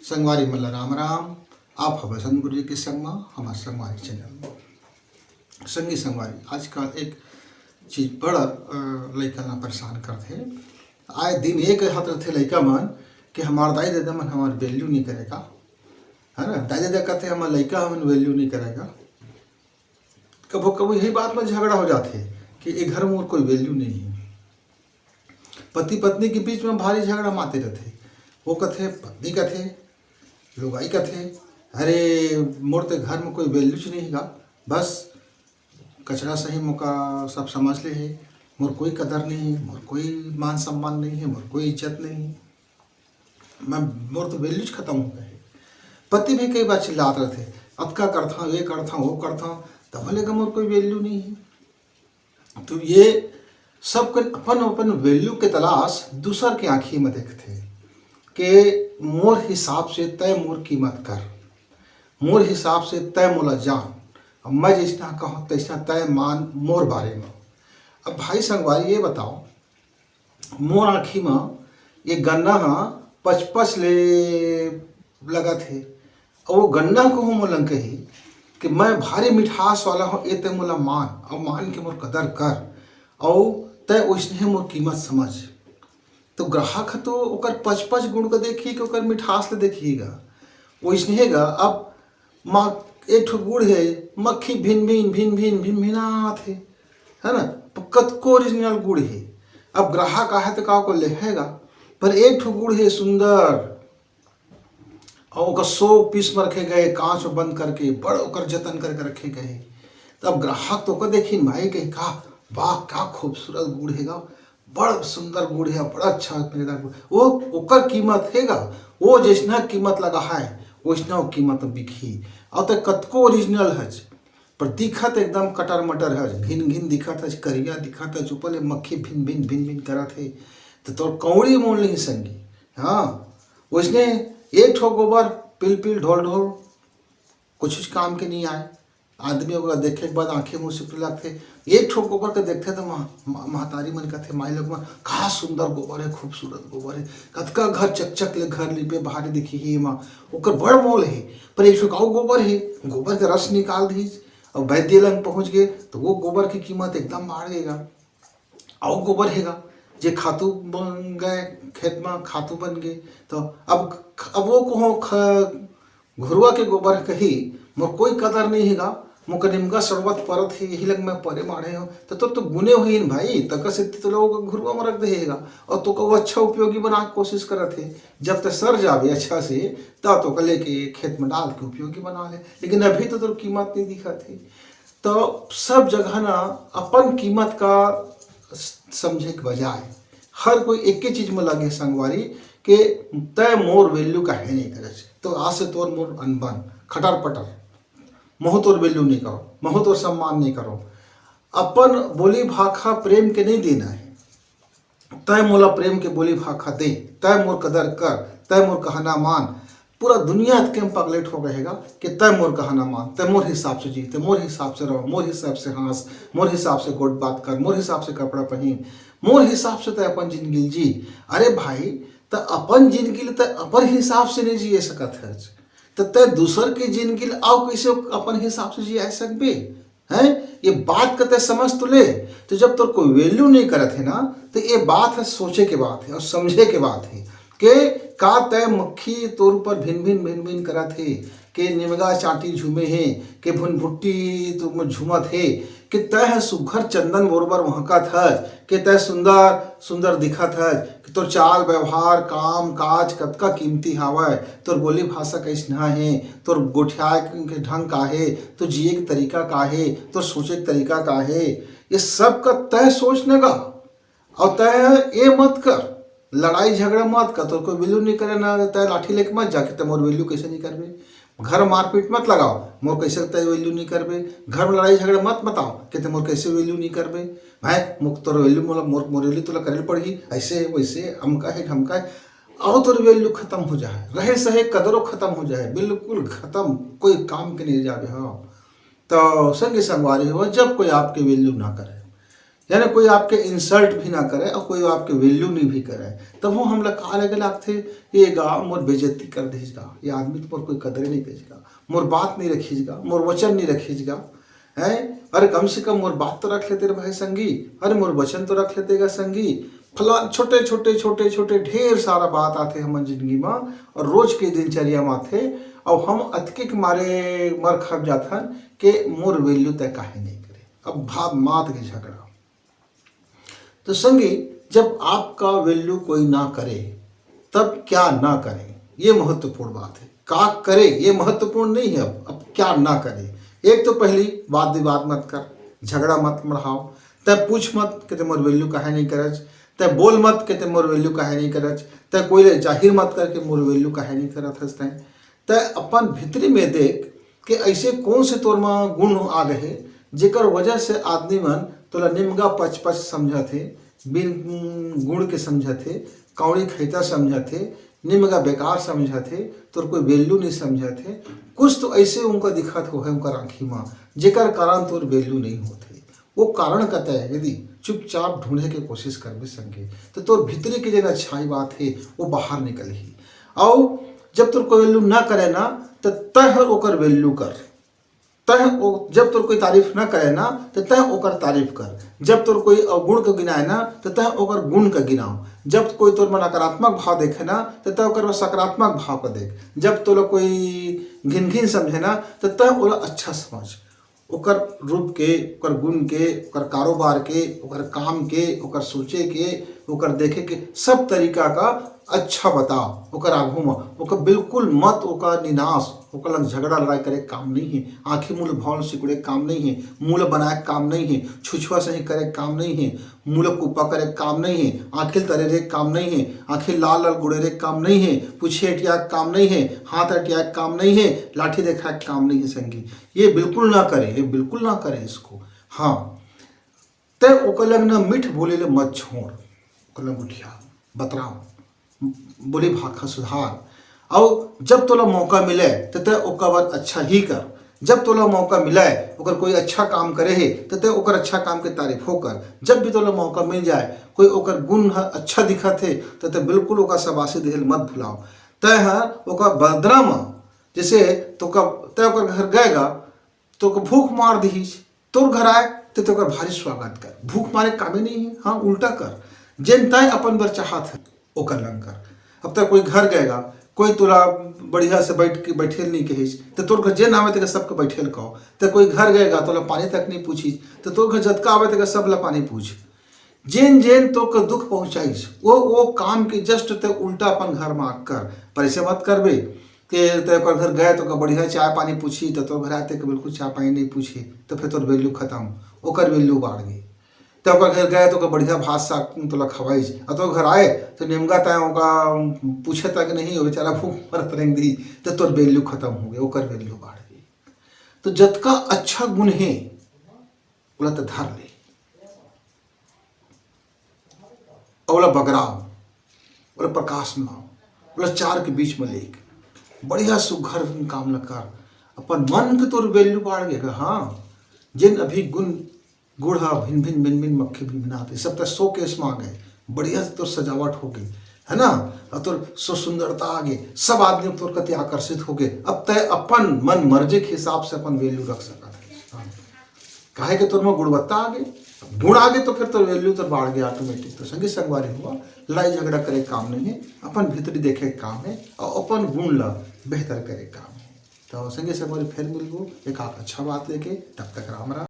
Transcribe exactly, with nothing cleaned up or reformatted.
संगवारी मन ल राम राम। आप हवे संत गुरु जी के संग म हमर संगवारी चैनल म। संगी संगवारी, आजकल एक चीज बड़ा, अ, लइका ला परेशान करथे। आए दिन ये कहत रथे लइका मन कि हमार दाई ददा मन हमार value नहीं करेगा, है ना? दाई ददा कहथे हमार लइका हमन value नहीं करेगा। कभो कभो यही बात में झगड़ा हो जाथे कि ए घर में मोर कोई value नहीं है। पति पत्नी के बीच में भारी झगड़ा माते रथे। वो कथे, पत्नी कथे, लुगाई कथे, "अरे, मोर ते घर में कोई value नहीं है, बस कचरा सही मोका सब समझ ले हे, मोर कोई कदर नहीं है, मोर कोई मान सम्मान नहीं है, मोर कोई इज्जत नहीं है, मैं, मोर तो value खत्म हो गए।" पति भी कई बार चिल्लात रथे, "अतका करथव, ये करथव, वो करथव, तब ले मोर कोई value नहीं है।" तो ये सब कन अपन अपन value के तलाश दूसर के आँखी में देखथे के मोर हिसाब से तय मोर कीमत कर, मोर हिसाब से तय मोला जान, अब मैं जैसना कहूँ तैसना तय मान मोर बारे में। अब भाई संगवारी, ये बताओ, मोर आँखी म ये गन्ना ह पचपच ले लगत हे, अउ वो गन्ना कहूँ मोला कही कि मैं भारी मिठास वाला हूँ, ए तै मोला मान, अउ मान के मोर कदर कर, अउ तै ओइसने मोर कीमत समझ। तो ग्राहक ह तो ओकर पचपच गुण का देखही कि ओकर मिठास ले देखही गा, ओइसने गा। अब मा-, एक ठो गुड़ हे, मक्खी भिन भिन भिन भिन भिन भिनात हे, है ना? कतको original गुड़ हे। अब ग्राहक आहे तो का को लेहेगा, पर एक ठो गुड़ हे सुंदर, अउ ओकर सौ piece में रखे गए, कांच में बंद करके, बड़ ओकर जतन करके रखे गए। तब ग्राहक तो ओकर देखिन भाई, कही, "का, वाह, का खूबसूरत गुड़ हे गा, बड़ सुंदर गुड़ हे, बड़ा अच्छा मजेदार गुड़।" वो ओकर कीमत हे गा, वो जैसना कीमत लगा है, वैसना वो कीमत में बिकही। अउ तो कतको original हच, पर दिखत एकदम कटर मटर हच, घिन घिन दिखत हच, करिया दिखत हच, ऊपर ले मक्खी भिन भिन भिन भिन करत हे, तो तोर कौड़ी मोल नहीं संगी। हाँ, वैसने एक ठो गोबर पिल पिल ढोल ढोल, कुछ काम के नहीं आए। आदमी ओकरा देखे के बाद आंखें मुंह सिकुड़े लगथे। एक ठो गोबर के देखथे तो मह-, मह-, महतारी मन कथे, माई लोग मन, "का सुंदर गोबर है, खूबसूरत गोबर है, कतका घर चकचक ले घर लिपे बहारे दिखही एमा, ओकर बड़ मोल है।" पर एक ठो अउ गोबर है, गोबर के रस निकाल दीस, अउ वैद्य लंग पहुंच गए तो वो गोबर की कीमत एकदम बाढ़ गएगा। अउ गोबर हेगा, जे खातू बन गए, खेत में खातू बन गए, तो अब, अब वो कहो ख-, घुरुआ के गोबर कही, "मोर कोई कदर नहीं हेगा, मोके निमगा सड़वत परत हे, यही लग मैं परे माढ़े हूँ।" तो तोर तो गुने होही न भाई, तका सेती तो लोग घुरुआ में रख दे हेगा, और तो वो अच्छा उपयोगी बना के कोशिश करत हे। जब ते सर जाबे अच्छा से, तब तो ओकर लेके खेत में डाल के उपयोगी बना ले, लेकिन अभी तो तोर कीमत नहीं दिखत हे। तो सब जगह ना अपन कीमत का समझे के बजाय हर कोई एक ही चीज में लगे संगवारी के तय मोर value काहे नहीं करे छे। तो आज से तोर मोर अनबन, खटर पटर, महू तोर value नहीं करो, महू तोर सम्मान नहीं करो। अपन बोली भाखा प्रेम के नहीं देना है। तय मोला प्रेम के बोली भाखा दे, तय मोर कदर कर, तय मोर कहना मान। पूरा दुनिया के पगलेट हो गएगा कि तय मोर कहना मान, तय मोर हिसाब से जी, तय मोर हिसाब से रहो, मोर हिसाब से हंस, मोर हिसाब से गोठ बात कर, मोर हिसाब से कपड़ा पहन, मोर हिसाब से तय अपन जिंदगी जी। अरे भाई, त अपन जिंदगी ल तय अपन हिसाब से नहीं जिए सकत है, त तय दूसर के जिंदगी ल आओ कैसे अपन हिसाब से जिया सकबे? हैं? ये बात का तय समझ तो ले। तो जब तोर कोई value नहीं करत है ना, तो ये बात है सोचे के बात है और समझे के बात है कि का तय मक्खी तोर ऊपर भिन भिन भिन भिन करत है, के निमगा चांटी झूमे है, के भुनभुट्टी तुम झूमत है, कि तय है सुघर चंदन बरोबर महकत हस, के तय सुंदर सुंदर दिखत हस, कि तोर चाल व्यवहार, काम काज कतका कीमती हावय, तोर बोली भाषा कइसना हे, तोर गोठियाए के ढंग का हे, तोर जिए के तरीका का हे, तोर सोचे के तरीका का हे, ये सब का तय सोच न गा। और तय ये मत कर, लड़ाई झगड़ा मत कर, तोर कोई value नहीं करे ना, तय लाठी लेके मत जा कि तय मोर value कैसे नहीं करबे। घर में मारपीट मत लगाओ, मोर कैसे तय value नहीं करबे। घर में लड़ाई झगड़ा मत बताओ कि तय मोर कैसे value नहीं करबे। भाई, मुक तोर value मोला, मोर, मोर value तोला करे ल पड़ही, ऐसे, वैसे, अमका है, ढमका है। आओ तोर value खत्म हो जाए, रहे सहे कदरो खत्म हो जाए, बिल्कुल खत्म, कोई काम के नहीं जाबे। हाँ, तो संगी संगवारी हो, जब कोई आपके value ना करे, यानी कोई आपके इंसल्ट भी ना करे और कोई आपके वैल्यू नहीं भी करे, तब वो हमला का लगे लागथे, ये गा मोर बेइज्जती कर देहिस गा, ये आदमी तो मोर कोई कदरे नहीं करिस गा, मोर बात नहीं रखिस गा, मोर वचन नहीं रखिस गा। हैं? अरे कम से कम मोर बात तो रख लेते रे भाई संगी, अरे मोर वचन तो रख लेते गा संगी। फला छोटे छोटे छोटे छोटे ढेर सारा बात आथे हमन जिंदगी मा, और रोज के दिनचर्या मा आथे। अब हम अतके के मारे मर खप जाथन के मोर वैल्यू तय काहे नहीं करे। अब भाव मात के झगड़ा। तो संगी, जब आपका वैल्यू कोई ना करे, तब क्या ना करें, ये महत्वपूर्ण बात है। का करे, ये महत्वपूर्ण नहीं है। अब अब क्या ना करें? एक तो पहली, वाद विवाद मत कर, झगड़ा मत बढ़ाओ। तय पूछ मत के ते मोर वैल्यू काहे नहीं करच, तय बोल मत के ते मोर वैल्यू काहे नहीं करच, तय कोई ले जाहिर मत करके मोर वैल्यू काहे नहीं करत हस तय। तय अपन भीतरी में देख के ऐसे कौन से तोर मा गुण आ गए हे, जेकर वजह से आदमी मन तोला निमगा पच पच समझत हे, बिन गुण के समझत हे, कौड़ी खैता समझत हे, निमगा बेकार समझत हे, तोर कोई वैल्यू नहीं समझत हे। कुछ तो ऐसे उनका दिखत हो है उनकर आँखी मा, जेकर कारण तोर वैल्यू नहीं होत हे। वो कारण का तय यदि चुपचाप ढूंढे के कोशिश करबे संगे, तो तोर भीतरी के जेन अच्छाई बात हे, वो बाहर निकलही। अउ जब तोर कोई वैल्यू ना करे ना, तो तय हर ओकर वैल्यू कर। तय ओ-, जब तोर कोई तारीफ ना करे ना, तो तय ओकर तारीफ कर। जब तोर कोई अवगुण के गिनाए ना, तो तय ओकर गुण के गिनाओ। जब कोई तोर में नकारात्मक भाव देखे ना, तो तय ओकर में सकारात्मक भाव के देख। जब तोला कोई घिन घिन समझे ना, तो तय ओला अच्छा समझ। ओकर रूप के, ओकर गुण के, ओकर कारोबार के, ओकर काम के, ओकर सोचे के, ओकर देखे के सब तरीका का अच्छा बताओ। ओकर आगू में ओकर बिल्कुल मत ओकर निनाश, ओकर लग झगड़ा लड़ाई करे के काम नहीं है, आँखी मुँह भाव सिकुड़े के काम नहीं है, मुँह बनाए के काम नहीं है, छुछुआ सही करे के काम नहीं है, मुँह कुप्पा करे के काम नहीं है, आँखी तरे रे काम नहीं है, आँखी लाल लाल गुड़े रे काम नहीं है, पूछे अटिया के काम नहीं है, हाथ अटिया के काम नहीं है, लाठी देखा के काम नहीं है संगी। ये बिल्कुल ना करे, ये बिल्कुल ना करे इसको। हाँ, तय ओकर लग न मीठ बोले ले मत छोड़, ओकर लग गोठिया बतराव, बोली भाखा सुधार। अउ जब तोला मौका मिले, त तय ओकर बर अच्छा ही कर। जब तोला मौका मिले, ओकर कोई अच्छा काम करे हे, त तय ओकर अच्छा काम के तारीफो कर। जब भी तोला मौका मिल जाए, कोई ओकर गुण ह अच्छा दिखत हे, त तय बिल्कुल ओकर शाबाशी देहे ल मत भुलाव। तय ह ओकर बदला म, जैसे तोका, तय ओकर घर गएगा, तोके भूख मार दिहिस, तोर घर आए, त तय ओकर भारी स्वागत कर। भूख मारे कामे नहीं है, हाँ, उल्टा कर। जेन तय अपन बर चाहत है, ओकर लंग कर। अब तय कोई घर गएगा, कोई तोला बढ़िया से बैठ के, बैठे ल नहीं कहिस, त तोर घर जेन आवे तेकर सबके बैठे ल कहो। तय कोई घर गएगा, तोला पानी तक नहीं पूछिस, त तोर घर जतका आवे तेकर सब ला पानी पूछ। जेन जेन तोके दुख पहुँचाइस, वो, वो काम के just तय उल्टा अपन घर में आकर, पर ऐसे मत करबे। के तय ओकर घर गए, तोका बढ़िया चाय पानी पूछी, त तोर घर आए तेके बिल्कुल चाय पानी नहीं पूछी, त फिर तोर वैल्यू खत्म, ओकर वैल्यू बाढ़ गई। तय ओकर घर गए, तोका बढ़िया भात साग तोला खवाइस, अउ तोर घर आए, त निमगा तय ओका पूछे तक नहीं, वो बेचारा भूख मरत रेंग दी, त तोर वैल्यू खत्म हो गई, ओकर वैल्यू बाढ़ गई। तो जतका अच्छा गुण हे, ओला त धर ले, ओला बगराव, ओला प्रकाश में लाव, ओला चार के बीच में लेके बढ़िया सुघर काम ल कर। अपन मन के तोर वैल्यू बाढ़ गे गा। हाँ, जेन अभी गुण गुण ह भिन भिन भिन भिन मक्खी भिन भिन आते, सब तय शोकेस में आ गए, बढ़िया से तोर सजावट हो गई, है ना? और तोर सो सुंदरता आ गई, सब आदमी अब तोर कति आकर्षित हो गए। अब तय अपन मन मर्जी के हिसाब से अपन वैल्यू रख सकत है। हाँ। काहे के तोर में गुणवत्ता आ गई, गुण आ गए तो फिर तोर वैल्यू तो बाढ़ गया ऑटोमेटिक। तो संगी संगवारी हुआ, लड़ाई झगड़ा करे काम नहीं है, अपन भीतरी देखे काम है और अपन गुण ला बेहतर करे काम है। तो संगी संगवारी फिर मिलबो एक आध अच्छा बात लेके, तब तक राम राम।